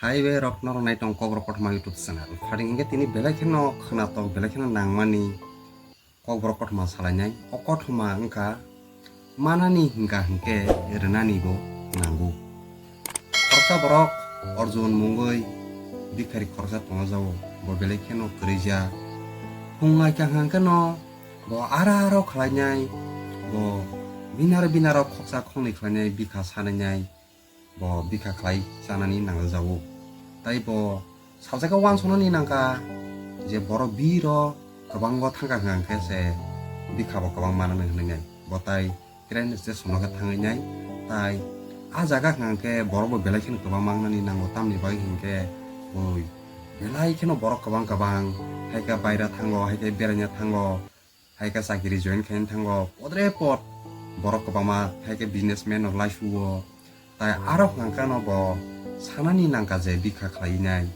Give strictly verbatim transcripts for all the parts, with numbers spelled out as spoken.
Hai bai rok norok nai tong Kokborok Kothoma YouTube channel. Phari hwnkhe tini belai kheno khwnatok, belai kheno nangmani Kokborok Kothoma salainai. O kothoma wngkha manani hwnkha hwnkhe rwnani bo nango. Khoroksa borok Arjun mungwi bikhari khoroksa tongna jao, bo belai kheno kwrwija. Phung ai kaham kheno bo ara aro khlainai, bo binaro binaro khoksa khongnwi khlainai, bikha sanainai, bo bikha khlai chanani nangjago. Tai bo salsaka uansuknani nangkha je borok biro kwbangbo thangkha hwnkha hwnkhe se bikha bo kwbang manani hwnwi nai. Bo tai train station o khe thangwi nai. Tai a jaga hwnkha hwnkhe borok bo belai kheno kwbang mangnani nango, tamni bagwi hwnkhe boi belai kheno borok kwbang kwbang hai khe baira thango, hai khe beraina thango, hai khe chakiri join khaina thango, podre pod borok kwbangma hai khe businessman rok laisuo. Tai aro hwnkha hwnkhe no bo sanani nangkha je bikha khlainai,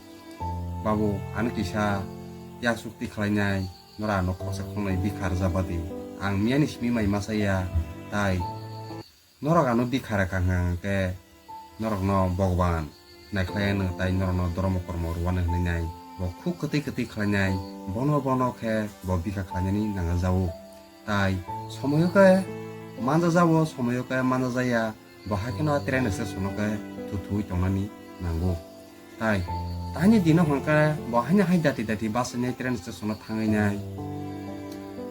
"Babu, ano kisa yak sukti khlainai, nora ano khoroksa khongnai bikha rwjak badi. Ang miyani simi mai masa ya, tai norok ano bikha rwkha hwnkha hwnkhe norokno Bhagwan naikhlai anw tai norokno dhormo kormo rwano," hwnwi nai. Bo khuk kwtwi kwtwi khlainai, bono bono khe bo bikha khlainani nangjago. Tai somoyo khe manjajao, somoyo khe manjajaya, bo hai kheno train station o khe thuthuwi tongnani nango. Tai, taini dino hwnkhe bo haino hai dati dati basainai train station o thangwi nai,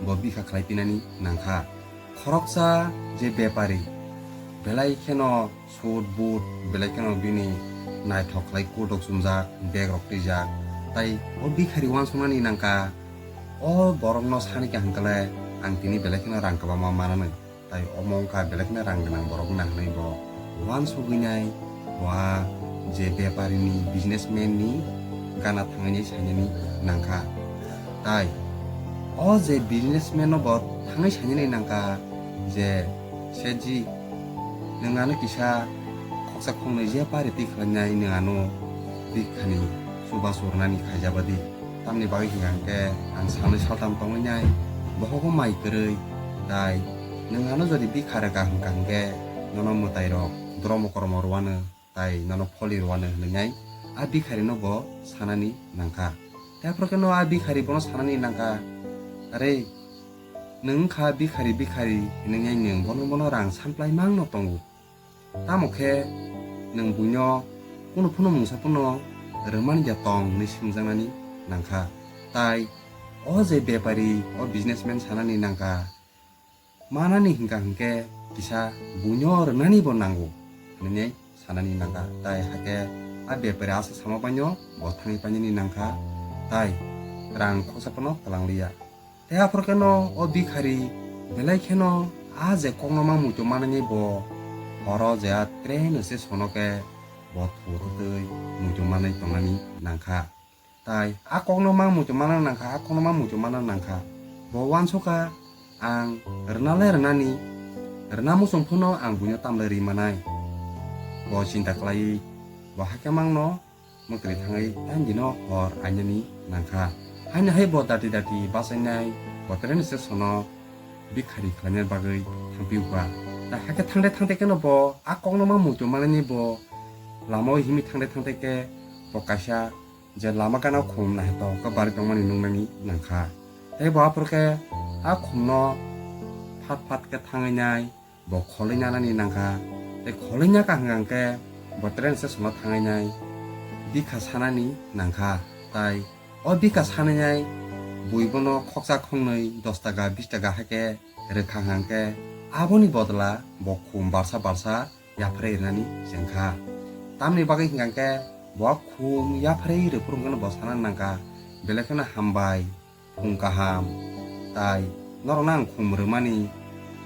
bo bikha khlai pinani nangkha. Khoroksa je bepari, belai kheno suit boot, belai kheno bini naithok khlai coat rok chumjak, bag rok twijak, tai o bikhari uansuknani nangkha, o borokno sani kaham khe le ang tini belai kheno rang kwbangma mananw. Tai omo wngkha belai kheno rang gwnang borok wngna hwnwi bo uansugwi nai, bo a je beparini, businessman ni gana thangwi nai sainani nangkha. Tai o je businessman no bo thangwi sainani nangkha je, "Seji, nwng ano kisa khoksa khoknwi je pari twi khlainai, nwng ano bikhani chubachu rwnani khaijabadi." Tamni bagwi hwnkha hwnkhe ang salnwi saltham tongwi nai, bohogo mai kwrwi, tai nwng ano jodi bikha rwkha hwnkha hwnkhe nono mwtairok dhormo kormo rwano tai nono pholi rwano hwnwi nai a bikharino bo sanani nangkha. Tei aphuru khe no a bikhari bono sanani nangkha, "Are, nwng wngkha bikhari, bikhari hwnwi nai nwng bono bono rang samplai mangno tongo." Tamo khe nwng buino kunu phano mungsa phano rwmani ya tong hwnwi swngjaknani nangkha. Tai o je bepari, o businessman sanani nangkha, manani hwnkha hwnkhe kisa buino rwnani bo nango hwnwi sanani nangkha. Tai hakhe a bepari aswk sama paino bo thangwi painani nangkha, tai rang khoksa phano kwlangliya. Tei aphuru khe no o bikhari belai kheno a je kokno ma muitu manani bo horo je a train station o khe bo thutwi muitu manwi tongnani nangkha. Tai a kokno ma muitu manna nangkha, a kokno ma muitu manna nangkha. Bo uansukha, "Ang rwna le rwnani, rwna muchung phano ang buino tamle ri manai." Bo chinta khlaiwi bo hakhe mangno mwtwi thangwi taini dino hor ainani nangkha. Haino hai bo dati dati bachainai bo train station o bikhari khlaina bagwi thangphiukha. Tai hakhe thangte thangte kheno bo a kokno ma muitu manani bo lama o himwi thangte thangte khe bo kaisa je lama gana khum naithotok khe barwi tongmani nuknani nangkha. Tei bo aphuru khe a khumno phat phat khe thangwi nai bo kholwi nanani nangkha. Tei kholwi naka hwnkha hwnkhe bo train station o thangwi nai bikha sanani nangkha. Tai o bikha sanai nai bui bono khoksa khongnwi dos taka bis taka hakhe rwkha hwnkha hwnkhe aboni bodla bo khum barsa barsa yapharwi rwnani chengkha. Tamni bagwi hwnkha hwnkhe bo khum yapharwi rwphuru hwnkhe bo sana nangkha, "Belai kheno hambai, phung kaham, tai norokno ang khum rwmani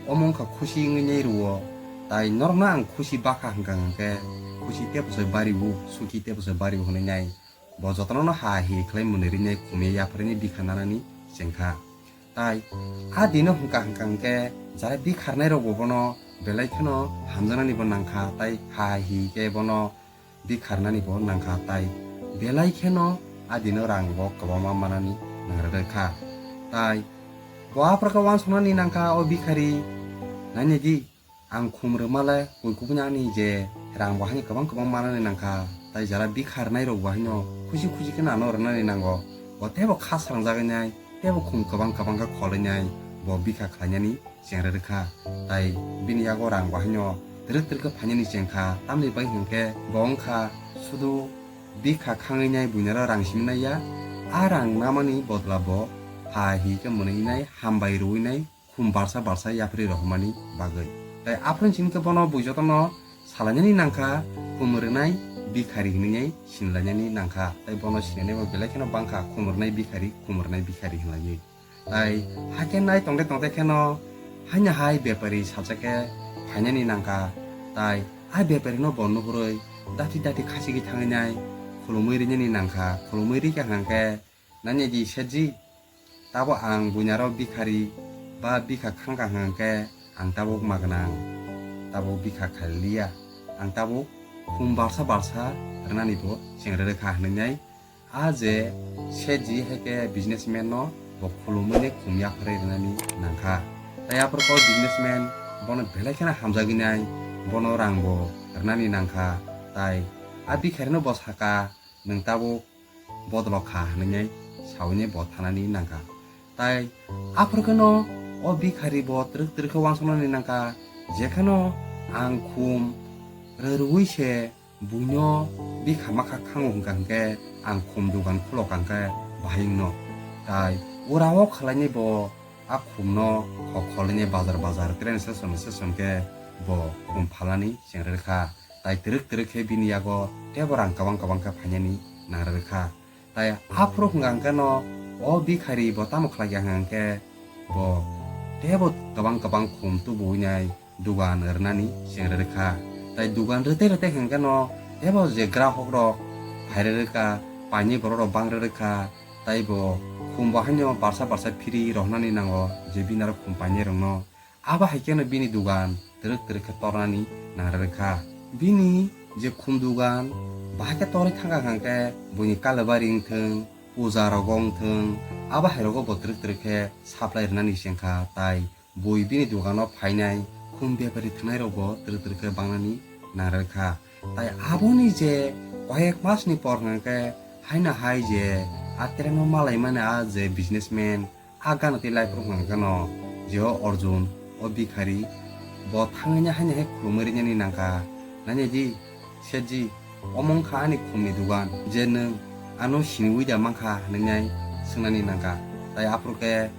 omo wngkha khusi wngwi nai rwo, tai norokno ang khusi bakha hwnkha hwnkhe khusi tei bwsai bari-o, suki tei bwsai bari-o," hwnwi nai. Bo jotono ha hi khlai mwnwi rinai khumya yapharwi bikha nanani chengkha. Tai a dino hwnkha hwnkha hwnkhe jara bikharnai rok bo bono belai kheno hamjaknani bo nangkha, tai ha hi khe bono bikharnani bo nangkha, tai belai kheno a dino rang bo kwbangma manani nangrwkha. Tai bo aphuru khe uansuknani nangkha o bikhari, "Nainai di, ang khum rwma le koi kubuni ani je rang bo haino kwbang kwbang manani nangkha, Tai jara bikha rwnairok bo haino khusi khusi kheno ano rwnani nango. Bo teibo kha srangjagwi nai, teibo khum kwbang kwbang khe kholwi nai, bo bikha khlainani chengra rwkha. Tai bini yago rang bo haino twrwk twrwk khe phainani chengkha, tamni bagwi hinkhe bo wngkha sudu bikha khangwi nai buinaro rang simi nai ya, a rang namani bodla bo pha hi khe mwnwi nai, hambai rwui nai, khum barsa barsa yapri rohormani bagwi. Tai aphuru chini khe bono bui jotono salainani nangkha, khum rwnai bikhari hinwi sinlainani nangkha. Tai bono sinanai bo belai kheno bangkha, khum rwnai bikhari, khum rwnai bikhari hinlaiwi. Tai hakhe nai tongde tongde kheno haino hai bepari salsa khe phainani nangkha. Tai a beparino bo nuhurwi dati dati khachigwi thangwi nai khulumwi rinani nangkha. Khulumwi rikha hwnkhe, "Nani di setji, tabo ang buinaro bikhari ba bikha khangkha hwnkhe ang tabuk magwnang, tabuk bikha khailiya, ang tabuk khum barsa barsa rwnani bo chengra rwkha," hinwi nai. A je setji hai khe businessman no bo khulumwi nai khum yapharwi rwnani nangkha. Tai aphuru kok businessman bono belai kheno hamjagwi nai, bono rang bo rwnani nangkha. Tai a bikharino bo saka, "Nwng tabuk bodolo kha," hinwi sawi nai bo thanani nangkha. Tai aphuru kheno o bikhari bo twrwk twrwk khe uansuknani nangkha, "Jekheno ang khum rwrwi se buino bikha makha khango hwnkha hwnkhe ang khum dugan khulo kha hwnkhe bahai wngno." Tai ura o khwlainai bo a khumno khok kholainai bazar bazar train station station khe bo khum phalnani chengra rwkha. Tai twrwk twrwk khe bini yago teibo rang kwbang kwbang khe phainani nangra rwkha. Tai aphuru hwnkha hwnkhe no o bikhari bo tamo khlai kha hwnkha hwnkhe bo teibo kwbang kwbang khum tubuwi nai dugan rwnani chengra rwkha. Tai dugan rwtwi rwtwi hwnkhe no teibo je grahok rok phairwi rwkha, painai borok rok bangri rwkha, tai bo khum bo haino barsa barsa phiri rohornani nango je bini aro khum painai rokno. Abo hai kheno bini dugan twrwk twrwk khe tornani nangra rwkha. Bini je khum dugan bahai khe torwi thangkha hwnkhe buini kalabari wngthwng, puja rogo wngthwng, abo hai rogo bo twrwk twrwk khe supply rwnani chengkha, tai bui bini dogano phainai khum bepari thwngnairokbo twrwk twrwk khe bangnani nangra rwkha. Tai aboni je koyek masni por hwnkhe haino hai je a traino malaimani a je businessman, a gana tei lai phuru hwnkha hwnkhe no je o Arjun, o bikhari, bo thangwi nai haino hai khulumwi rinani nangkha, "Nani di, setji, omo wngkha ani khumni dugan, je nwng ano siniwi da mankha?" hinwi nai swngnani nangkha. Tai aphuru khe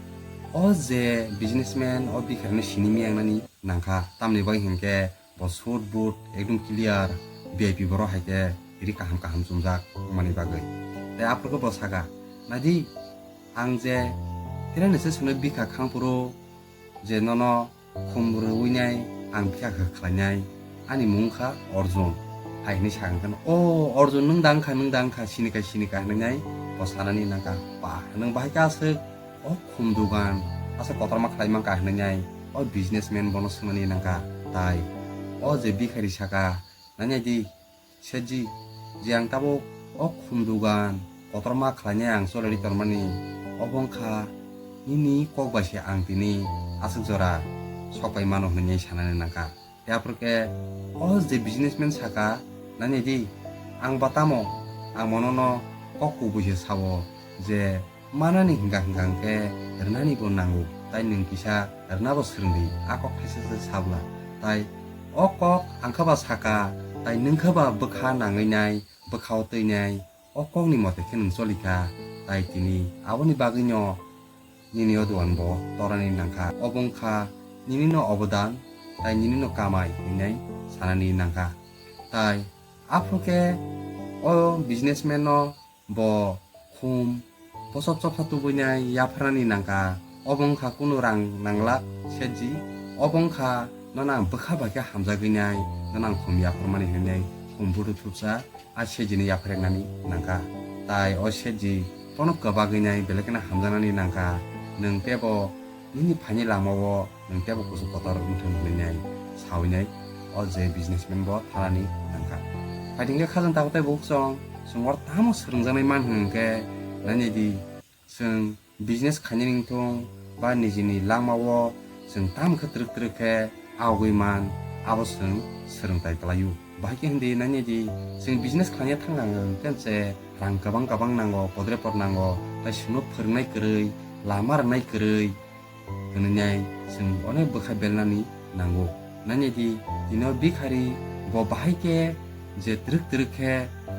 o je businessman o bikharino sinimi yangnani nangkha, tamni bagwi hinkhe bo suit boot ekdom clear, V I P borok hai khe ri kaham kaham chumjak wngmani bagwi. Tai aphuru khe bo saka, "Naidi, ang je traino se swnwi bikha khang phuru je nono khum rwui nai, ang bikha kha khlainai, ani mung wngkha Arjun," hai hwnwi sakha hwnkhe, "O Arjun, nwng da wngkha, nwng da wngkha, sinikha, sinikha," hinwi nai bo sanani nangkha. "Ba, nwng bahai khe aswk o khum dugan aswk kotorma khlai mankha?" hinwi nai o businessman bono swngnani nangkha. Tai o je bikhari saka, "Nani di, setji, je ang tabuk o khum dugan kotorma khlainai ang choledi tormani, obo wngkha nini kok bai se ang tini aswk jora sok pai mano," hinwi sanani nangkha. Tei aphuru khe o je businessman saka, "Nani di, ang ba tamo, ang bonono kok kubui se sao je manani hwnkha hwnkha hwnkhe rwnani bo nango, tai nwng kisa rwna bo swrwngdi, a kok thaisa se sabla. Tai o kok ang khe ba saka, tai nwng khe ba bwkha nangwi nai, bwkha o twi nai, o kokni mote khe nwng choli kha, tai tini aboni bagwino nini o dugan bo tornani nangkha. Obo wngkha nini no obodan, tai nini no kamai," hinwi sanani nangkha. Tai aphuru khe o businessman no bo khum bosok chopsa tubui nai yapharnani nangkha. "Obo wngkha kunu rang nanglak, setji, obo wngkha nono ang bwkha bai khe hamjagwi nai, nono ang khum yapharmani," hinwi khum buthu thupsa a setjini yapharnani nangkha. Tai o setji bono kwbagwi nai belai kheno hamjaknani nangkha. Nwng teibo nini phaini lamao nwng teibo kuchuk kotor wngthung hinwi nai sawi nai o je businessman bo thanani nangkha. Phaidi hwnkhe khajang tabuk tei bukchong chwng oro tamo swrwngjaknai man hwnkhe nai nai di, chwng business khainani wngthung ba nijini lamao chwng tamo khe twrwk twrwk khe aogwi man, abo chwng swrwngtai kwlaio. Bahai khe hindi nanya di, chwng business khlaina thangna hwnkhe se rang kwbang kwbang nango, podre pod nango, tai chwngno phwrwngnai kwrwi, lama rwnai kwrwi, hwnwi chwng onek bwkha belnani nango. Nanya di, tino bikhari bo bahai khe je twrwk twrwk khe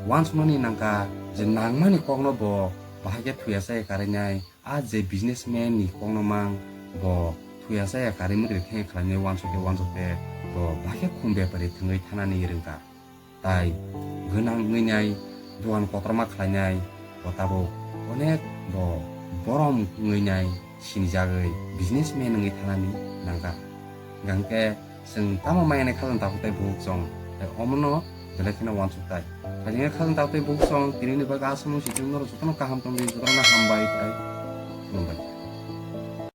uansuknani nangkha, je nangmani kokno bo bahai khe thuya chaya karwi nai. A je businessman ni kokno mang bo thuya chaya karwi mwkri khe khlainai uansukte uansukte bo bahai khe khum bepari thwngwi thanani rwngkha. Tai gwnang wngwi nai, dogan kotorma khlainai, bo tabuk onek bo borom wngwi nai sinijagwi businessman wngwi thanani nangkha. Hingkhe chwng tamo maya ni khajang tabuk tai buhuk chong, tai omono belai kheno uansuk tai. Khaijingya khajang tabuk tai buhuk chong, tini ni bagwi aswk nung si chwng norok jotono kaham tongdi, jotono hambai tai. Khulumbai.